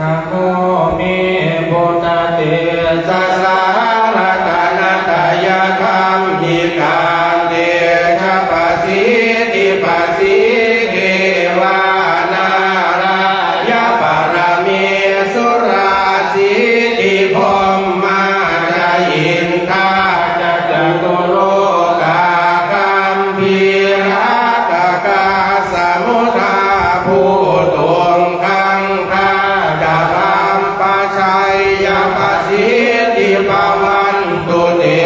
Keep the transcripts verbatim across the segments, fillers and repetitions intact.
Namo me buddhatejasā ratanattayadhammikā tejapasī ti pasīdevā nārāyaparamesurā sīdi brahmā ca indā ca catulokā gambhīrakkhakā samuddā bhūtuṃ gaṅgā ca pāpā jayapasīdi bhavantu te.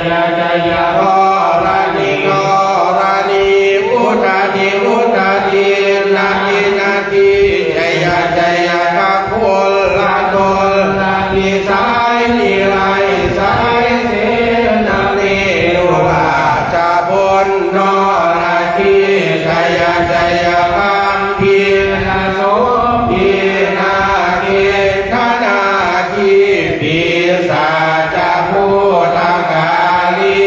Jaya jaya dharaṇi dharaṇī udadhi udadhī nadi nadī jaya jaya gagonlatonlanisai niraisai sennamerurājabala noradī jaya jaya gambhīrasombhī nāgendanāgī pisācabhūtakālī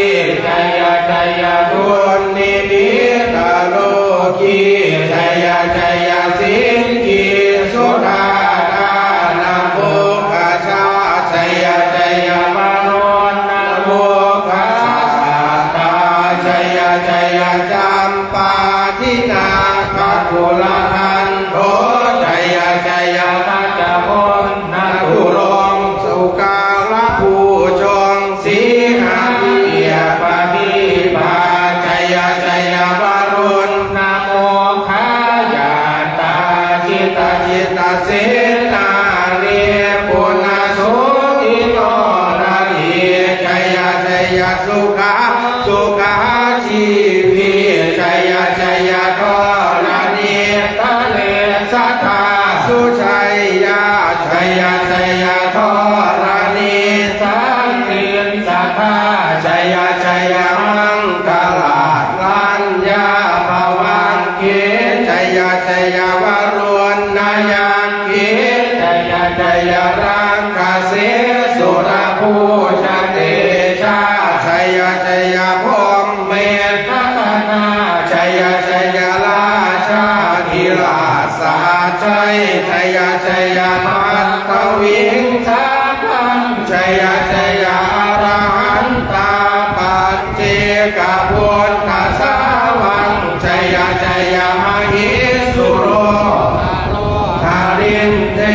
jaya jaya dunnimittarogī jaya jaya siṅgīsudādānamukhajā jaya jaya varuṇṇamukhasātrā jaya jaya campādināgakulagaṇṭho jaya jaya gajagaṇ naturaṅ sukaraṅbhūjaṅ sīhabyagghadīpā jaya jaya varuṇṇamukhayātrā jita jita senārī puna sudhi noradī jaya jaya sukhā sukhā jīvī jaya jaya dharaṇītale sadā sujayā jaya jaya dharaṇī santin sadā jaya jaya maṅkarājaraññā bhavagge jaya jaya varuṇṇayakkhe jaya jaya rakkhase surabhujatejā jaya jaya brahmendagaṇā jaya jaya rājādhirājasājjaya jaya jaya paṭhaviṃ sabbaṃ jaya jaya arahantā paccekabuddhasāvaṃ jaya jaya mahesuro harinde